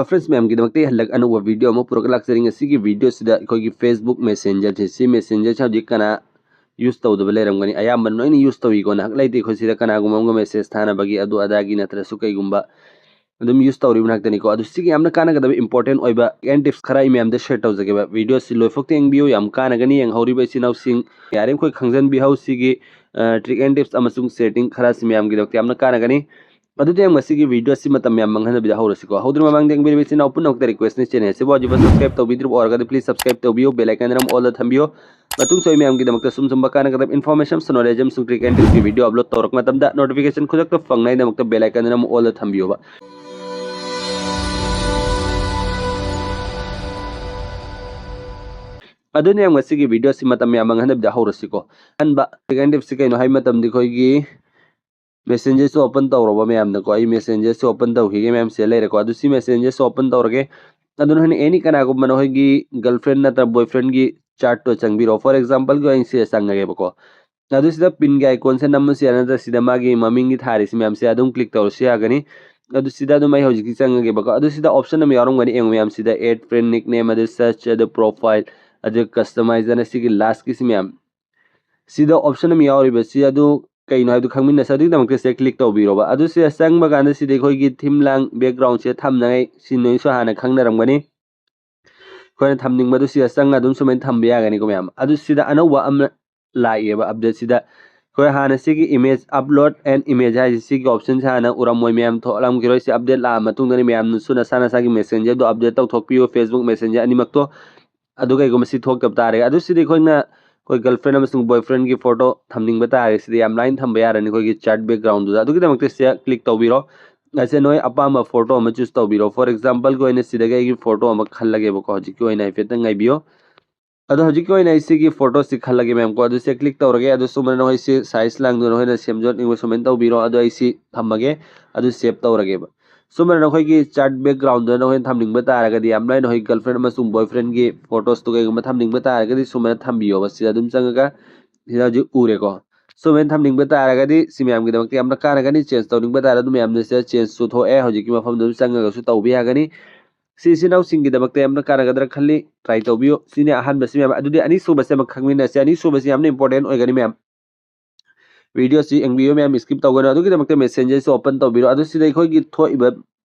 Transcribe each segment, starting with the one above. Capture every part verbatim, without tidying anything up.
Friends ꯃꯌꯥꯝꯒꯤꯗꯃꯛꯇ ꯑꯩ ꯍꯜꯂꯛ ꯑꯅꯧꯕ video ꯑꯃ ꯄꯨꯔꯛ ꯂꯥꯛꯆꯔꯤ꯫ ꯉꯁꯤꯒꯤ video ꯁꯤꯗ ꯑꯩꯈꯣꯏꯒꯤ Facebook Messenger ꯁꯦ, ꯁꯤ Messenger ꯁꯦ ꯍꯧꯖꯤꯛ ꯀꯅꯥ use ꯇꯧꯗꯕ ꯂꯩꯔꯝꯒꯅꯤ? ꯑꯌꯥꯝꯕꯅ ꯂꯣꯏꯅ use ꯇꯧꯏꯀꯣ꯫ ꯅꯍꯥꯛ ꯂꯩꯇꯦ ꯑꯩꯈꯣꯏ ꯁꯤꯗ ꯀꯅꯥꯒꯨꯝꯕ ꯑꯃꯒ message ꯊꯥꯅꯕꯒꯤ ꯑꯗꯨ ꯑꯗꯥꯒꯤ ꯅꯠꯇ꯭ꯔꯁꯨ ꯀꯩꯒꯨꯝꯕ ꯑꯗꯨꯝ use ꯇꯧꯔꯤꯕ ꯉꯥꯛꯇꯅꯤꯀꯣ꯫ ꯑꯗꯨ ꯁꯤꯒꯤ ꯌꯥꯝꯅ ꯀꯥꯟꯅꯒꯗꯕ important ꯑꯣꯏꯕ and tips ꯈꯔ ꯑꯩ ꯃꯌꯥꯝꯗ share ꯇꯧꯖꯒꯦꯕ꯫ Video ꯁꯤ ꯂꯣꯏꯐꯥꯎ ꯌꯦꯡꯕꯤꯌꯨ, ꯌꯥꯝ ꯀꯥꯟꯅꯒꯅꯤ꯫ ꯌꯦꯡꯍꯧꯔꯤꯕ ꯏꯆꯤꯟ ꯏꯅꯥꯎꯁꯤꯡ ꯌꯥꯔꯤꯃꯈꯩ ꯈꯪꯖꯟꯕꯤꯍꯧ ꯁꯤꯒꯤ ꯑ, trick and tips ꯑꯃꯁꯨꯡ setting ꯈꯔ ꯑꯁꯤ ꯃꯌꯥꯝꯒꯤꯗꯃꯛꯇ ꯌꯥꯝꯅ ꯀꯥꯟꯅꯒꯅꯤ꯫ ꯑꯗꯨꯗꯤ ꯌꯥꯝ ꯉꯁꯤꯒꯤ video ꯑꯁꯤ ꯃꯇꯝ ꯌꯥꯝ ꯃꯥꯡꯍꯟꯗꯕꯤꯗ ꯍꯧꯔꯁꯤꯀꯣ꯫ ꯍꯧꯗ꯭ꯔꯤꯉꯩ ꯃꯃꯥꯡꯗ ꯌꯦꯡꯕꯤꯔꯤꯕ ꯏꯆꯤꯟ ꯏꯅꯥꯎ ꯄꯨꯝꯅꯃꯛꯇ request ꯅꯤ, channel ꯑꯁꯤꯕꯨ ꯍꯧꯖꯤꯛꯐꯥꯎ subscribe ꯇꯧꯕꯤꯗ꯭ꯔꯤꯕ ꯑꯣꯏꯔꯒꯗꯤ please subscribe ꯇꯧꯕꯤꯌꯨ, bell icon ꯑꯃ all ꯗ ꯊꯝꯕꯤꯌꯨ꯫ ꯃꯇꯨꯡꯁꯨ ꯑꯩ ꯃꯌꯥꯝꯒꯤꯗꯃꯛꯇ ꯁꯨꯝ ꯁꯨꯝꯕ ꯀꯥꯟꯅꯒꯗꯕ information, knowledge ꯑꯃꯁꯨꯡ trick and tips ꯀꯤ video upload ꯇꯧꯔꯛꯄ ꯃꯇꯝꯗ notification ꯈꯨꯗꯛꯇ ꯐꯪꯅꯉꯥꯏꯗꯃꯛꯇ bell icon ꯑꯃ all ꯗ ꯊꯝꯕꯤꯌꯨꯕ꯫ ꯑꯗꯨꯅ ꯌꯥꯝ ꯉꯁꯤꯒꯤ video ꯑꯁꯤ ꯃꯇꯝ ꯌꯥꯝ ꯃꯥꯡꯍꯟꯗꯕꯤꯗ ꯍꯧꯔꯁꯤꯀꯣ꯫ ꯑꯍꯥꯟꯕ trick and tips ꯁꯤ ꯀꯩꯅꯣ ꯍꯥꯏꯕ ꯃꯇꯝꯗ ꯑꯩꯈꯣꯏꯒꯤ Messenger ꯁꯨ open ꯇꯧꯔꯕ ꯃꯌꯥꯝꯅꯀꯣ, ꯑꯩ Messenger ꯁꯨ open ꯇꯧꯈꯤꯒꯦ ꯃꯌꯥꯝ ꯁꯤꯗ ꯂꯩꯔꯦꯀꯣ꯫ ꯑꯗꯨ ꯁꯤ Messenger ꯁꯨ open ꯇꯧꯔꯒꯦ꯫ ꯑꯗꯨꯅ ꯍꯣꯏꯅ any ꯀꯅꯥꯒꯨꯝꯕ ꯅꯈꯣꯏꯒꯤ girlfriend ꯅꯠꯇ꯭ꯔ boyfriend ꯒꯤ chat ꯇꯣ ꯆꯪꯕꯤꯔꯣ꯫ For example ꯒꯤ ꯑꯩꯅ ꯁꯤꯗ ꯆꯪꯉꯒꯦꯕꯀꯣ꯫ ꯑꯗꯨ ꯁꯤꯗ pin ꯒꯤ icon ꯁꯦ ꯅꯝꯃꯁꯨ ꯌꯥꯏ, ꯅꯠꯇ꯭ꯔ ꯁꯤꯗ ꯃꯥꯒꯤ ꯃꯃꯤꯡꯒꯤ ꯊꯥꯔꯤꯁꯤ ꯃꯌꯥꯝꯁꯦ ꯑꯗꯨꯝ click ꯇꯧꯔꯁꯨ ꯌꯥꯒꯅꯤ꯫ ꯑꯗꯨ ꯁꯤꯗ ꯑꯗꯨꯝ ꯑꯩ ꯍꯧꯖꯤꯛꯀꯤ ꯆꯪꯉꯒꯦꯕꯀꯣ꯫ ꯑꯗꯨ ꯁꯤꯗ option ꯑꯃ ꯌꯥꯎꯔꯝꯒꯅꯤ, ꯌꯦꯡꯉꯨ ꯃꯌꯥꯝ, ꯁꯤꯗ add friend, nickname, ꯑꯗꯨ search, ꯑꯗꯨ profile, ꯑꯗꯨ customize ꯑꯅ ꯁꯤꯒꯤ last ꯀꯤꯁꯤ ꯃꯌꯥꯝ꯫ ꯁꯤꯗ option ꯑꯃ ꯌꯥꯎꯔꯤꯕꯁꯤ ꯑꯗꯨ ꯀꯩꯅꯣ ꯍꯥꯏꯕꯗꯨ ꯈꯪꯃꯤꯟꯅꯁꯤ꯫ ꯑꯗꯨꯒꯤꯗꯃꯛꯇ ꯁꯤꯗ click ꯇꯧꯕꯤꯔꯣꯕ꯫ ꯑꯗꯨ ꯁꯤꯗ ꯆꯪꯕ ꯀꯥꯟꯗ ꯁꯤꯗ ꯑꯩꯈꯣꯏꯒꯤ theme ꯂꯥꯡ background ꯁꯦ ꯊꯝꯅꯉꯥꯏ ꯁꯤ ꯅꯣꯏꯁꯨ ꯍꯥꯟꯅ ꯈꯪꯅꯔꯝꯒꯅꯤ꯫ ꯑꯩꯈꯣꯏꯅ ꯊꯝꯅꯤꯡꯕꯗꯨ ꯁꯤꯗ ꯆꯪꯉ ꯑꯗꯨꯝ ꯁꯨꯃꯥꯏꯅ ꯊꯝꯕ ꯌꯥꯒꯅꯤꯀꯣ ꯃꯌꯥꯝ꯫ ꯑꯗꯨ ꯁꯤꯗ ꯑꯅꯧꯕ ꯑꯃ ꯂꯥꯛꯑꯦꯕ update ꯁꯤꯗ꯫ ꯑꯩꯈꯣꯏ ꯍꯥꯟꯅ ꯁꯤꯒꯤ image upload and image ꯍꯥꯏꯁꯤ, ꯁꯤꯒꯤ option ꯁꯦ ꯍꯥꯟꯅ ꯎꯔꯝꯃꯣꯏ ꯃꯌꯥꯝ, ꯊꯣꯛꯂꯝꯈꯤꯔꯣꯏ꯫ ꯁꯤ update ꯂꯥꯛꯑ ꯃꯇꯨꯡꯗꯅꯤ ꯃꯌꯥꯝꯅꯁꯨ ꯅꯁꯥ ꯅꯁꯥꯒꯤ Messenger ꯗꯣ update ꯇꯧꯊꯣꯛꯄꯤꯌꯨ, Facebook Messenger ꯑꯅꯤꯃꯛꯇꯣ꯫ ꯑꯗꯨ ꯀꯩꯒꯨꯝꯕ ꯁꯤ ꯊꯣꯛꯇꯕ ꯇꯥꯔꯒꯗꯤ, ꯑꯗꯨ ꯁꯤꯗꯤ ꯑꯩꯈꯣꯏꯅ ꯑꯩꯈꯣꯏ girlfriend ꯑꯃꯁꯨꯡ boyfriend ꯒꯤ photo ꯊꯝꯅꯤꯡꯕ ꯇꯥꯔꯒꯗꯤ ꯁꯤꯗ ꯌꯥꯝ ꯂꯥꯏꯅ ꯊꯝꯕ ꯌꯥꯔꯅꯤ ꯑꯩꯈꯣꯏꯒꯤ chat background ꯗꯨꯗ꯫ ꯑꯗꯨꯒꯤꯗꯃꯛꯇ ꯁꯤꯗ click ꯇꯧꯕꯤꯔꯣ꯫ ꯑꯁꯦ ꯅꯣꯏ ꯑꯄꯥꯝꯕ photo ꯑꯃ choose ꯇꯧꯕꯤꯔꯣ꯫ For example ꯒꯤ ꯑꯣꯏꯅ ꯁꯤꯗꯒꯤ ꯑꯩꯒꯤ photo ꯑꯃ ꯈꯜꯂꯒꯦꯕꯀꯣ꯫ ꯍꯧꯖꯤꯛꯀꯤ ꯑꯣꯏꯅ ꯍꯥꯏꯐꯦꯠꯇꯪ ꯉꯥꯏꯕꯤꯌꯣ꯫ ꯑꯗꯣ ꯍꯧꯖꯤꯛꯀꯤ ꯑꯣꯏꯅ ꯑꯩ ꯁꯤꯒꯤ photo ꯁꯤ ꯈꯜꯂꯒꯦ ꯃꯌꯥꯝꯀꯣ꯫ ꯑꯗꯨ ꯁꯤꯗ click ꯇꯧꯔꯒꯦ꯫ ꯑꯗꯨ ꯁꯨꯃꯥꯏꯅ ꯅꯈꯣꯏ ꯁꯤ size ꯂꯥꯡꯗꯨ ꯅꯈꯣꯏꯅ ꯁꯦꯝꯗꯣꯛꯅꯤꯡꯕ ꯁꯨꯃꯥꯏꯅ ꯇꯧꯕꯤꯔꯣ꯫ ꯑꯗꯣ ꯑꯩ ꯁꯤ ꯊꯝꯃꯒꯦ꯫ ꯑꯗꯨ save ꯇꯧꯔꯒꯦꯕ꯫ ꯁꯨꯃꯥꯏꯅ ꯅꯈꯣꯏꯒꯤ chat background ꯗ ꯅꯈꯣꯏꯅ ꯊꯝꯅꯤꯡꯕ ꯇꯥꯔꯒꯗꯤ, ꯌꯥꯝ ꯂꯥꯏꯅ ꯅꯈꯣꯏ girlfriend ꯑꯃꯁꯨꯡ boyfriend ꯒꯤ photos ꯇꯨ ꯀꯩꯒꯨꯝꯕ ꯊꯝꯅꯤꯡꯕ ꯇꯥꯔꯒꯗꯤ ꯁꯨꯃꯥꯏꯅ ꯊꯝꯕꯤꯌꯣꯕ꯫ ꯁꯤꯗ ꯑꯗꯨꯝ ꯆꯪꯉꯒ ꯁꯤꯗ ꯍꯧꯖꯤꯛ ꯎꯔꯦꯀꯣ꯫ ꯁꯨꯃꯥꯏꯅ ꯊꯝꯅꯤꯡꯕ ꯇꯥꯔꯒꯗꯤ ꯁꯤ ꯃꯌꯥꯝꯒꯤꯗꯃꯛꯇ ꯌꯥꯝꯅ ꯀꯥꯟꯅꯒꯅꯤ꯫ ꯆꯦꯟꯖ ꯇꯧꯅꯤꯡꯕ ꯇꯥꯔꯒꯗꯤ ꯑꯗꯨꯝ ꯃꯌꯥꯝꯅ ꯁꯤꯗ ꯆꯦꯟꯖꯁꯨ ꯊꯣꯛꯑꯦ, ꯍꯧꯖꯤꯛꯀꯤ ꯃꯐꯝꯗꯨ ꯆꯪꯉꯒꯁꯨ ꯇꯧꯕ ꯌꯥꯒꯅꯤ꯫ ꯁꯤ ꯏꯆꯤꯟ ꯏꯅꯥꯎꯁꯤꯡꯒꯤꯗꯃꯛꯇ ꯌꯥꯝꯅ ꯀꯥꯟꯅꯒꯗ꯭ꯔꯥ ꯈꯜꯂꯤ, ꯇ꯭ꯔꯥꯏ ꯇꯧꯕꯤꯌꯨ꯫ ꯁꯤꯅꯤ ꯑꯍꯥꯟꯕꯁꯤ ꯃꯌꯥꯝ꯫ ꯑꯗꯨꯗꯤ ꯑꯅꯤꯁꯨꯕꯁꯦ ꯑꯃ ꯈꯪꯃꯤꯟꯅꯁꯦ꯫ ꯑꯅꯤꯁꯨꯕꯁꯤ ꯌꯥꯝꯅ ꯏꯝꯄꯣꯔꯇꯦꯟ ꯑꯣꯏꯒꯅꯤ ꯃꯌꯥꯝ꯫ ꯚꯤꯗꯤꯑꯣꯁꯤ ꯌꯦꯡꯕꯤꯌꯨ ꯃꯌꯥꯝ, ꯁ꯭ꯀꯤꯞ ꯇꯧꯒꯅꯨ꯫ ꯑꯗꯨꯒꯤꯗꯃꯛꯇ ꯃꯦꯁꯦꯟꯖꯔꯁꯤ ꯑꯣꯄꯟ ꯇꯧꯕꯤꯔꯣ꯫ ꯑꯗꯨ ꯁꯤꯗ ꯑꯩꯈꯣꯏꯒꯤ ꯊꯣꯛꯏꯕ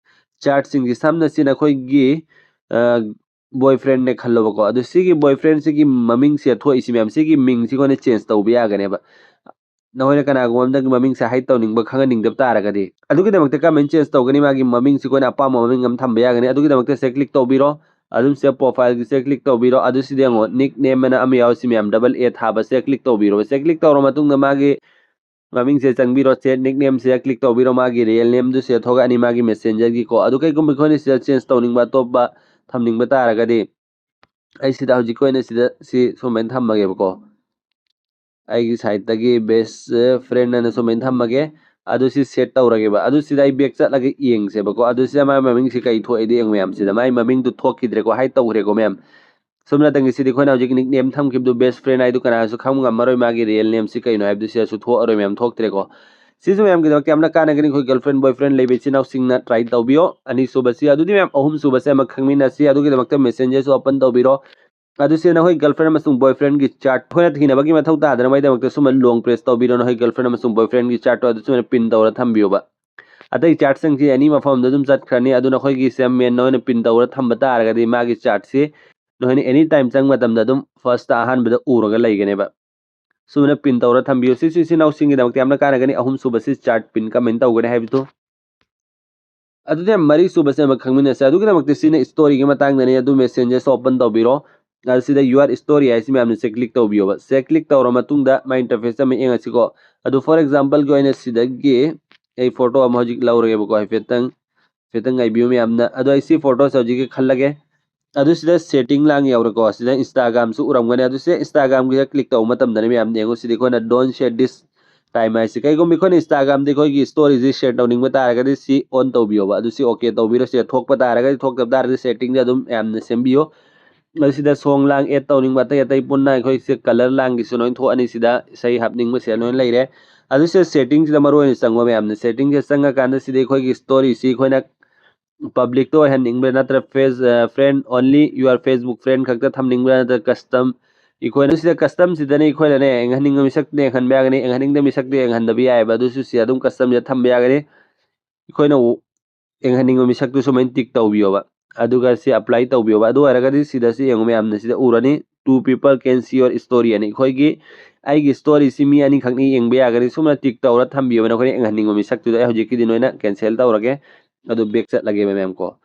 ꯆꯥꯠꯁꯤꯡꯁꯤ ꯁꯝꯅ ꯁꯤ ꯅꯈꯣꯏꯒꯤ ꯕꯣꯏ ꯐ꯭ꯔꯦꯟꯅꯦ ꯈꯜꯂꯣꯕꯀꯣ꯫ ꯑꯗꯨ ꯁꯤꯒꯤ ꯕꯣꯏ ꯐ꯭ꯔꯦꯟꯁꯤꯒꯤ ꯃꯃꯤꯡꯁꯦ ꯊꯣꯛꯏꯁꯤ ꯃꯌꯥꯝ, ꯁꯤꯒꯤ ꯃꯤꯡꯁꯤ ꯑꯩꯈꯣꯏꯅ ꯆꯦꯟꯖ ꯇꯧꯕ ꯌꯥꯒꯅꯦꯕ꯫ ꯅꯈꯣꯏꯅ ꯀꯅꯥꯒꯨꯝꯕ ꯑꯃꯗꯒꯤ ꯃꯃꯤꯡꯁꯦ ꯍꯥꯏꯠ ꯇꯧꯅꯤꯡꯕ, ꯈꯪꯍꯟꯅꯤꯡꯗꯕ ꯇꯥꯔꯒꯗꯤ ꯑꯗꯨꯒꯤꯗꯃꯛꯇ ꯀꯃꯥꯏꯅ ꯆꯦꯟꯖ ꯇꯧꯒꯅꯤ? ꯃꯥꯒꯤ ꯃꯃꯤꯡꯁꯤ ꯑꯩꯈꯣꯏꯅ ꯑꯄꯥꯝꯕ ꯃꯃꯤꯡ ꯑꯃ ꯊꯝꯕ ꯌꯥꯒꯅꯤ꯫ ꯑꯗꯨꯒꯤꯗꯃꯛꯇ ꯁꯤꯗ ꯀ꯭ꯂꯤꯛ ꯇꯧꯕꯤꯔꯣ꯫ ꯑꯗꯨꯝ ꯁꯤꯗ ꯄ꯭ꯔꯣꯐꯥꯏꯜꯒꯤꯁꯦ ꯀ꯭ꯂꯤꯛ ꯇꯧꯕꯤꯔꯣ꯫ ꯑꯗꯨ ꯁꯤꯗ ꯌꯦꯡꯉꯣ, ꯅꯤꯛ ꯅꯦꯝ ꯑꯅ ꯑꯃ ꯌꯥꯎꯔꯤ, ꯁꯤ ꯃꯌꯥꯝ ꯗꯕꯜ ꯑꯦ ꯊꯥꯕꯁꯦ ꯀ꯭ꯂꯤꯛ ꯇꯧꯕꯤꯔꯣ꯫ ꯁꯤꯗ ꯀ꯭ꯂꯤꯛ ꯇꯧꯔ ꯃꯇꯨꯡꯗ ꯃꯥꯒꯤ ꯃꯃꯤꯡꯁꯦ ꯆꯪꯕꯤꯔꯣ꯫ ꯁꯦꯠ ꯅꯤꯛ ꯅꯦꯝꯁꯦ ꯀ꯭ꯂꯤꯛ ꯇꯧꯕꯤꯔꯣ꯫ ꯃꯥꯒꯤ ꯔꯤꯌꯦꯜ ꯅꯦꯝꯗꯨ ꯁꯤꯗ ꯊꯣꯛꯂꯛꯑꯅꯤ, ꯃꯥꯒꯤ ꯃꯦꯁꯦꯟꯖꯔꯒꯤꯀꯣ꯫ ꯑꯗꯨ ꯀꯩꯒꯨꯝꯕ ꯑꯩꯈꯣꯏꯅ ꯁꯤꯗ ꯆꯦꯟꯖ ꯇꯧꯅꯤꯡꯕ, ꯑꯇꯣꯞꯄ ꯊꯝꯅꯤꯡꯕ ꯇꯥꯔꯒꯗꯤ ꯑꯩ ꯁꯤꯗ ꯍꯧꯖꯤꯛꯀꯤ ꯑꯣꯏꯅ ꯁꯤꯗ ꯁꯤ ꯁꯨꯃꯥꯏꯅ ꯊꯝꯃꯒꯦꯕꯀꯣ꯫ ꯑꯩꯒꯤ ꯁꯥꯏꯠꯇꯒꯤ ꯕꯦꯁ ꯐ꯭ꯔꯦꯟ ꯑꯅ ꯁꯨꯃꯥꯏꯅ ꯊꯝꯃꯒꯦ꯫ ꯑꯗꯨ ꯁꯤ ꯁꯦꯠ ꯇꯧꯔꯒꯦꯕ꯫ ꯑꯗꯨ ꯁꯤꯗ ꯑꯩ ꯕꯦꯛ ꯆꯠꯂꯒ ꯌꯦꯡꯁꯦꯕꯀꯣ꯫ ꯑꯗꯨ ꯁꯤꯗ ꯃꯥꯏ ꯃꯃꯤꯡꯁꯤ ꯀꯩ ꯊꯣꯛꯏꯗꯣ ꯌꯦꯡꯉꯨ ꯃꯌꯥꯝ꯫ ꯁꯤꯗ ꯃꯥꯏ ꯃꯃꯤꯡꯗꯨ ꯊꯣꯛꯈꯤꯗ꯭ꯔꯦꯀꯣ, ꯍꯥꯏꯠ ꯇꯧꯈ꯭ꯔꯦꯀꯣ ꯃꯌꯥꯝ꯫ ꯁꯨꯞꯅꯇꯪꯒꯤ ꯁꯤꯗꯤ ꯑꯩꯈꯣꯏꯅ ꯍꯧꯖꯤꯛ ꯅꯤꯛ ꯅꯦꯝ ꯊꯝꯈꯤꯕꯗꯨ ꯕꯦꯁ ꯐ꯭ꯔꯦꯟ ꯍꯥꯏꯗꯨ ꯀꯅꯥꯁꯨ ꯈꯪꯕ ꯉꯝꯃꯔꯣꯏ, ꯃꯥꯒꯤ ꯔꯤꯌꯦꯜ ꯅꯦꯝꯁꯤ ꯀꯩꯅꯣ ꯍꯥꯏꯕꯗꯨ ꯁꯤꯗꯁꯨ ꯊꯣꯛꯑꯔꯣꯏ ꯃꯌꯥꯝ, ꯊꯣꯛꯇ꯭ꯔꯦꯀꯣ꯫ ꯁꯤꯁꯨ ꯃꯌꯥꯝꯒꯤꯗꯃꯛꯇ ꯌꯥꯝꯅ ꯀꯥꯟꯅꯒꯅꯤ꯫ ꯑꯩꯈꯣꯏ ꯒꯔꯜꯐ꯭ꯔꯦꯟ ꯕꯣꯏꯐ꯭ꯔꯦꯟ ꯂꯩꯕ ꯏꯆꯤꯟ ꯏꯅꯥꯎꯁꯤꯡꯅ ꯇ꯭ꯔꯥꯏ ꯇꯧꯕꯤꯌꯣ꯫ ꯑꯅꯤꯁꯨꯕꯁꯤ, ꯑꯗꯨꯗꯤ ꯃꯌꯥꯝ ꯑꯍꯨꯝꯁꯨꯕꯁꯦ ꯑꯃ ꯈꯪꯃꯤꯟꯅꯁꯤ꯫ ꯑꯗꯨꯒꯤꯗꯃꯛꯇ ꯃꯦꯁꯦꯟꯖꯔꯁꯨ ꯑꯣꯄꯟ ꯇꯧꯕꯤꯔꯣ꯫ ꯑꯗꯨ ꯁꯤ ꯅꯈꯣꯏ ꯒꯔꯜꯐ꯭ꯔꯦꯟ ꯑꯃꯁꯨꯡ ꯕꯣꯏꯐ꯭ꯔꯦꯟꯒꯤ ꯆꯥꯠ ꯑꯩꯈꯣꯏꯅ ꯊꯤꯅꯕꯒꯤ ꯃꯊꯧ ꯇꯥꯗꯅꯕꯒꯤꯗꯃꯛꯇ ꯁꯨꯝꯕ ꯂꯣꯡ ꯄ꯭ꯔꯦꯁ ꯇꯧꯕꯤꯔꯣ꯫ ꯅꯈꯣꯏ ꯒꯔꯜꯐ꯭ꯔꯦꯟ ꯑꯃꯁꯨꯡ ꯕꯣꯏꯐ꯭ꯔꯦꯟꯒꯤ ꯆꯥꯠꯇꯣ ꯑꯗꯨ ꯁꯨꯃꯥꯏꯅ ꯄꯤꯟ ꯇꯧꯔ ꯊꯝꯕꯤꯌꯣꯕ꯫ ꯑꯇꯩ ꯆꯥꯠꯁꯤꯡꯁꯤ ꯑꯦꯅꯤ ꯃꯐꯝꯗ ꯑꯗꯨꯝ ꯆꯠꯈ꯭ꯔꯅꯤ꯫ ꯑꯗꯨ ꯅꯈꯣꯏꯒꯤ ꯁꯦꯝ ꯃꯦꯟ ꯅꯈꯣꯏꯅ ꯄꯤꯟ ꯇꯧꯔ ꯊꯝꯕ ꯇꯥꯔꯒꯗꯤ ꯃꯥꯒꯤ ꯆꯥꯠꯁꯤ ꯅꯈꯣꯏꯅ ꯑꯦꯅꯤ ꯇꯥꯏꯝ ꯆꯪꯕ ꯃꯇꯝꯗ ꯑꯗꯨꯝ ꯐꯥꯔꯁꯇ ꯑꯍꯥꯟꯕꯗ ꯎꯔꯒ ꯂꯩꯒꯅꯦꯕ꯫ ꯁꯨꯃꯥꯏꯅ ꯄꯤꯟ ꯇꯧꯔ ꯊꯝꯕꯤꯌꯨ꯫ ꯁꯤꯁꯨ ꯏꯆꯤꯟ ꯏꯅꯥꯎꯁꯤꯡꯒꯤꯗꯃꯛꯇ ꯌꯥꯝꯅ ꯀꯥꯟꯅꯒꯅꯤ꯫ ꯑꯍꯨꯝꯁꯨꯕꯁꯤ ꯆꯥꯠ ꯄꯤꯟ ꯀꯃꯥꯏꯅ ꯇꯧꯒꯅꯤ ꯍꯥꯏꯕꯗꯨ꯫ ꯑꯗꯨꯗꯤ ꯃꯔꯤꯁꯨꯕꯁꯦ ꯑꯃ ꯈꯪꯃꯤꯟꯅꯁꯦ꯫ ꯑꯗꯨꯒꯤꯗꯃꯛꯇ ꯁꯤꯅ ꯁ꯭ꯇꯣꯔꯤꯒꯤ ꯃꯇꯥꯡꯗꯅꯤ꯫ ꯑꯗꯨ ꯃꯦꯁꯦꯟꯖꯔꯁꯦ ꯑꯣꯄꯟ ꯇꯧꯕꯤꯔꯣ꯫ ꯑꯗꯨ ꯁꯤꯗ ꯌꯨ ꯑꯥꯔ ꯁ꯭ꯇꯣꯔꯤ ꯍꯥꯏꯁꯤ ꯃꯌꯥꯝꯅ ꯁꯦ ꯀ꯭ꯂꯤꯛ ꯇꯧꯕꯤꯌꯣꯕ꯫ ꯁꯦ ꯀ꯭ꯂꯤꯛ ꯇꯧꯔ ꯃꯇꯨꯡꯗ ꯃꯥꯏ ꯏꯟꯇꯔꯐꯦꯁ ꯑꯃ ꯌꯦꯡꯉꯁꯤꯀꯣ꯫ ꯑꯗꯨ ꯐꯣꯔ ꯑꯦꯛꯖꯥꯝꯄꯜꯒꯤ ꯑꯣꯏꯅ ꯁꯤꯗꯒꯤ ꯑꯩ ꯐꯣꯇꯣ ꯑꯃ ꯍꯧꯖꯤꯛ ꯂꯧꯔꯒꯦꯕꯀꯣ꯫ ꯍꯥꯏꯐꯦꯠꯇꯪ ꯍꯥꯏꯐꯦꯠꯇꯪ ꯉꯥꯏꯕꯤꯌꯨ ꯃꯌꯥꯝꯅ꯫ ꯑꯗꯣ ꯑꯩ ꯁꯤ ꯐꯣꯇꯣꯁꯦ ꯍꯧꯖꯤꯛꯀꯤ ꯈꯜꯂꯒꯦ꯫ ꯑꯗꯨ ꯁꯤꯗ ꯁꯦꯠꯇꯤꯡ ꯂꯥꯡ ꯌꯥꯎꯔꯦꯀꯣ꯫ ꯁꯤꯗ ꯏꯟꯁꯇꯥꯒ꯭ꯔꯥꯝꯁꯨ ꯎꯔꯝꯒꯅꯤ꯫ ꯑꯗꯨ ꯁꯤꯗ ꯏꯟꯁꯇꯥꯒ꯭ꯔꯥꯝꯒꯤꯗ ꯀ꯭ꯂꯤꯛ ꯇꯧꯕ ꯃꯇꯝꯗꯅꯦ ꯃꯌꯥꯝ ꯌꯦꯡꯉꯨ꯫ ꯁꯤꯗꯤ ꯑꯩꯈꯣꯏꯅ ꯗꯣꯟ ꯁꯦꯌꯔ ꯗꯤꯁ ꯇꯥꯏꯝ ꯍꯥꯏꯁꯤ꯫ ꯀꯩꯒꯨꯝꯕ ꯑꯩꯈꯣꯏꯅ ꯏꯟꯁꯇꯥꯒ꯭ꯔꯥꯝꯗ ꯑꯩꯈꯣꯏꯒꯤ ꯁ꯭ꯇꯣꯔꯤꯁꯤ ꯁꯦꯌꯔ ꯇꯧꯅꯤꯡꯕ ꯇꯥꯔꯒꯗꯤ ꯁꯤ ꯑꯣꯟ ꯇꯧꯕꯤꯌꯣꯕ꯫ ꯑꯗꯨ ꯁꯤ ꯑꯣꯀꯦ ꯇꯧꯕꯤꯔꯣ꯫ ꯁꯤꯗ ꯊꯣꯛꯄ ꯇꯥꯔꯒꯗꯤ, ꯊꯣꯛꯇꯕ ꯇꯥꯔꯒꯗꯤ ꯁꯦꯠꯇꯤꯡꯗ ꯑꯗꯨꯝ ꯃꯌꯥꯝꯅ ꯁꯦꯝꯕꯤꯌꯣ꯫ ꯃꯁꯤꯗ ꯁꯣꯡ ꯂꯥꯡ ꯑꯦꯗ ꯇꯧꯅꯤꯡꯕ ꯑꯇꯩ ꯑꯇꯩ ꯄꯨꯟꯅ ꯑꯩꯈꯣꯏꯁꯦ ꯀꯂꯔ ꯂꯥꯡꯒꯤꯁꯨ ꯂꯣꯏ ꯊꯣꯛꯑꯅꯤ꯫ ꯁꯤꯗ ꯏꯁꯩ ꯍꯥꯞꯅꯤꯡꯕꯁꯦ ꯂꯣꯏ ꯂꯩꯔꯦ꯫ ꯑꯗꯨ ꯁꯤꯗ ꯁꯦꯠꯇꯤꯡꯁꯤꯗ ꯃꯔꯨ ꯑꯣꯏꯅ ꯆꯪꯕ ꯃꯌꯥꯝꯅ, ꯁꯦꯠꯇꯤꯡꯁꯤꯗ ꯆꯪꯉꯀꯥꯟꯗ ꯁꯤꯗ ꯑꯩꯈꯣꯏꯒꯤ ꯁ꯭ꯇꯣꯔꯤꯁꯤ ꯑꯩꯈꯣꯏꯅ ꯄꯕ꯭ꯂꯤꯛꯇ ꯑꯣꯏꯍꯟꯅꯤꯡꯕ꯭ꯔꯥ, ꯅꯠꯇ꯭ꯔ face friend only, you are Facebook friend ꯈꯛꯇ ꯊꯝꯅꯤꯡꯕ꯭ꯔꯥ, ꯅꯠꯇ꯭ꯔ ꯀꯁꯇꯝ, ꯑꯩꯈꯣꯏꯅ ꯁꯤꯗ ꯀꯁꯇꯝꯁꯤꯗꯅꯦ ꯑꯩꯈꯣꯏꯅꯅꯦ ꯌꯦꯡꯍꯟꯅꯤꯡꯕ ꯃꯤꯁꯛꯇ ꯌꯦꯡꯍꯟꯕ ꯌꯥꯒꯅꯤ, ꯌꯦꯡꯍꯟꯅꯤꯡꯗꯕ ꯃꯤꯁꯛꯇ ꯌꯦꯡꯍꯟꯗꯕ ꯌꯥꯏꯑꯕ꯫ ꯑꯗꯨꯁꯨ ꯁꯤ ꯑꯗꯨꯝ ꯀꯁꯇꯝꯁꯤꯗ ꯊꯝꯕ ꯌꯥꯒꯅꯤ꯫ ꯑꯩꯈꯣꯏꯅ ꯌꯦꯡꯍꯟꯅꯤꯡꯕ ꯃꯤꯁꯛꯇꯨ ꯁꯨꯃꯥꯏꯅ ꯇꯤꯛ ꯇꯧꯕꯤꯌꯣꯕ, ꯑꯗꯨꯒ ꯁꯤ ꯑꯦꯄ꯭ꯂꯥꯏ ꯇꯧꯕꯤꯌꯣꯕ꯫ ꯑꯗꯨ ꯑꯣꯏꯔꯒꯗꯤ ꯁꯤꯗꯁꯨ ꯌꯦꯡꯉꯨ ꯃꯌꯥꯝꯅ ꯁꯤꯗ ꯎꯔꯅꯤ, "Two people can see your story" ꯑꯅ꯫ ꯑꯩꯈꯣꯏꯒꯤ ꯑꯩꯒꯤ ꯁ꯭ꯇꯣꯔꯤꯁꯤ ꯃꯤ ꯑꯅꯤꯈꯛꯅ ꯌꯦꯡꯕ ꯌꯥꯒꯅꯤ꯫ ꯁꯨꯝꯅ ꯇꯤꯛ ꯇꯧꯔ ꯊꯝꯕꯤꯌꯣꯕ ꯅꯈꯣꯏꯅ ꯌꯦꯡꯍꯟꯅꯤꯡꯕ ꯃꯤꯁꯛꯇꯨꯗ꯫ ꯑꯩ ꯍꯧꯖꯤꯛꯀꯤꯗꯤ ꯅꯣꯏꯅ ꯀꯦꯟꯁꯦꯜ ꯇꯧꯔꯒꯦ, ꯑꯗꯨ ꯕꯦꯛ ꯆꯠꯂꯒꯦꯕ ꯃꯌꯥꯝ ꯀꯣ꯫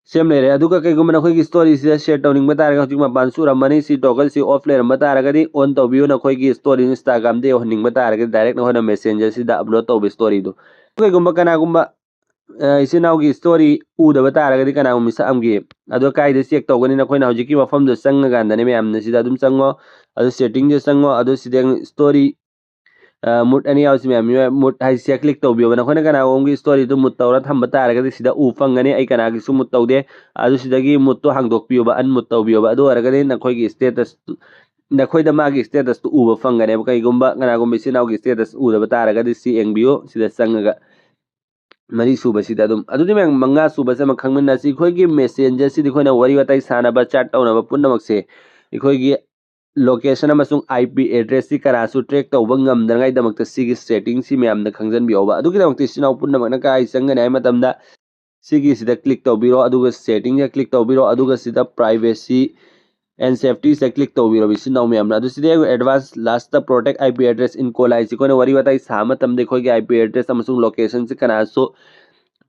ꯁꯦꯝ ꯂꯩꯔꯦ꯫ ꯑꯗꯨꯒ ꯀꯩꯒꯨꯝꯕ ꯅꯈꯣꯏꯒꯤ ꯁ꯭ꯇꯣꯔꯤꯁꯤꯗ ꯁꯦꯌꯔ ꯇꯧꯅꯤꯡꯕ ꯇꯥꯔꯒꯗꯤ, ꯍꯧꯖꯤꯛ ꯃꯄꯥꯟ ꯁꯨꯔꯝꯃꯅꯤ, ꯁꯤ ꯇꯣꯒꯜꯁꯤ ꯑꯣꯐ ꯂꯩꯔꯝꯕ ꯇꯥꯔꯒꯗꯤ ꯑꯣꯟ ꯇꯧꯕꯤꯌꯨ꯫ ꯅꯈꯣꯏꯒꯤ ꯁ꯭ꯇꯣꯔꯤ ꯏꯟꯁꯇꯥꯒ꯭ꯔꯥꯝꯗ ꯌꯧꯍꯟꯅꯤꯡꯕ ꯇꯥꯔꯒꯗꯤ ꯗꯥꯏꯔꯦꯛ ꯅꯈꯣꯏꯅ ꯃꯦꯁꯦꯟꯖꯔꯁꯤꯗ ꯑꯞꯂꯣꯗ ꯇꯧꯕ ꯁ꯭ꯇꯣꯔꯤꯗꯣ꯫ ꯀꯩꯒꯨꯝꯕ ꯀꯅꯥꯒꯨꯝꯕ ꯑ, ꯏꯆꯤꯟ ꯏꯅꯥꯎꯒꯤ ꯁ꯭ꯇꯣꯔꯤ ꯎꯗꯕ ꯇꯥꯔꯒꯗꯤ ꯀꯅꯥꯒꯨꯝꯕ ꯃꯤꯁꯛ ꯑꯃꯒꯤ, ꯑꯗꯣ ꯀꯥꯏꯗ ꯆꯦꯛ ꯇꯧꯒꯅꯤ? ꯅꯈꯣꯏꯅ ꯍꯧꯖꯤꯛꯀꯤ ꯃꯐꯝꯗꯣ ꯆꯪꯉꯀꯥꯟꯗꯅꯦ ꯃꯌꯥꯝꯅ ꯁꯤꯗ ꯑꯗꯨꯝ ꯆꯪꯉꯣ꯫ ꯑꯗꯨ ꯁꯦꯠꯇꯤꯡꯗ ꯆꯪꯉꯣ꯫ ꯑꯗꯨ ꯁꯤꯗ ꯁ꯭ꯇꯣꯔꯤ, ꯑ, ꯃꯨꯠ ꯑꯅꯤ ꯌꯥꯎꯁꯤ ꯃꯌꯥꯝ, ꯃꯨꯠ ꯍꯥꯏꯁꯦ ꯀ꯭ꯂꯤꯛ ꯇꯧꯕꯤꯌꯣꯕ꯫ ꯅꯈꯣꯏꯅ ꯀꯅꯥꯒꯨꯝꯕꯒꯤ ꯁ꯭ꯇꯣꯔꯤꯗꯨ ꯃꯨꯠ ꯇꯧꯔ ꯊꯝꯕ ꯇꯥꯔꯒꯗꯤ ꯁꯤꯗ ꯎ ꯐꯪꯒꯅꯤ꯫ ꯑꯩ ꯀꯅꯥꯒꯤꯁꯨ ꯃꯨꯠ ꯇꯧꯗꯦ꯫ ꯑꯗꯨ ꯁꯤꯗꯒꯤ ꯃꯨꯠꯇꯣ ꯍꯥꯡꯗꯣꯛꯄꯤꯌꯣꯕ, ꯑꯟꯃꯨꯠ ꯇꯧꯕꯤꯌꯣꯕ꯫ ꯑꯗꯨ ꯑꯣꯏꯔꯒꯗꯤ ꯅꯈꯣꯏꯒꯤ ꯁ꯭ꯇꯦꯇꯁ, ꯅꯈꯣꯏꯗ ꯃꯥꯒꯤ ꯁ꯭ꯇꯦꯇꯁꯇꯨ ꯎꯕ ꯐꯪꯒꯅꯦꯕ꯫ ꯀꯩꯒꯨꯝꯕ ꯀꯅꯥꯒꯨꯝꯕ ꯏꯆꯤꯟ ꯏꯅꯥꯎꯒꯤ ꯁ꯭ꯇꯦꯇꯁ ꯎꯗꯕ ꯇꯥꯔꯒꯗꯤ ꯁꯤ ꯌꯦꯡꯕꯤꯌꯨ꯫ ꯁꯤꯗ ꯆꯪꯉꯒ ꯃꯔꯤ ꯁꯨꯕꯁꯤꯗ ꯑꯗꯨꯝ, ꯑꯗꯨꯗꯤ ꯃꯌꯥꯝ ꯃꯉꯥ ꯁꯨꯕꯁꯦ ꯑꯃ ꯈꯪꯃꯤꯟꯅꯁꯤ꯫ ꯑꯩꯈꯣꯏꯒꯤ ꯃꯦꯁꯦꯟꯖꯔꯁꯤꯗꯤ ꯑꯩꯈꯣꯏꯅ ꯋꯥꯔꯤ ꯋꯥꯇꯥꯏ ꯁꯥꯟꯅꯕ, ꯆꯥꯠ ꯇꯧꯅꯕ ꯄꯨꯝꯅꯃꯛꯁꯦ ꯑꯩꯈꯣꯏꯒꯤ ꯂꯣꯀꯦꯁꯟ ꯑꯃꯁꯨꯡ ꯑꯥꯏ ꯄꯤ ꯑꯦꯗ꯭ꯔꯦꯁꯁꯤ ꯀꯅꯥꯁꯨ ꯇ꯭ꯔꯦꯛ ꯇꯧꯕ ꯉꯝꯗꯅꯉꯥꯏꯗꯃꯛꯇ ꯁꯤꯒꯤ ꯁꯦꯠꯇꯤꯡꯁꯤ ꯃꯌꯥꯝꯅ ꯈꯪꯖꯟꯕꯤꯍꯧꯕ꯫ ꯑꯗꯨꯒꯤꯗꯃꯛꯇ ꯏꯆꯤꯟ ꯏꯅꯥꯎ ꯄꯨꯝꯅꯃꯛꯅ ꯀꯥꯏ ꯆꯪꯒꯅꯤ ꯍꯥꯏ ꯃꯇꯝꯗ ꯁꯤꯒꯤꯁꯤꯗ ꯀ꯭ꯂꯤꯛ ꯇꯧꯕꯤꯔꯣ, ꯑꯗꯨꯒ ꯁꯦꯠꯇꯤꯡꯗ ꯀ꯭ꯂꯤꯛ ꯇꯧꯕꯤꯔꯣ, ꯑꯗꯨꯒ ꯁꯤꯗ ꯄ꯭ꯔꯥꯏꯚꯦꯁꯤ ꯑꯦꯟ ꯁꯦꯐꯇꯤꯁꯤꯗ ꯀ꯭ꯂꯤꯛ ꯇꯧꯕꯤꯔꯣ ꯏꯆꯤꯟ ꯏꯅꯥꯎ ꯃꯌꯥꯝꯅ꯫ ꯑꯗꯨ ꯁꯤꯗ ꯌꯦꯡꯉꯨ, advance last protect I P address in call ꯍꯥꯏꯁꯤ ꯑꯩꯈꯣꯏꯅ ꯋꯥꯔꯤ ꯋꯥꯇꯥꯏ ꯁꯥꯕ ꯃꯇꯝꯗ ꯑꯩꯈꯣꯏꯒꯤ ꯑꯥꯏ ꯄꯤ ꯑꯦꯗ꯭ꯔꯦꯁ ꯑꯃꯁꯨꯡ ꯂꯣꯀꯦꯁꯟꯁꯤ ꯀꯅꯥꯁꯨ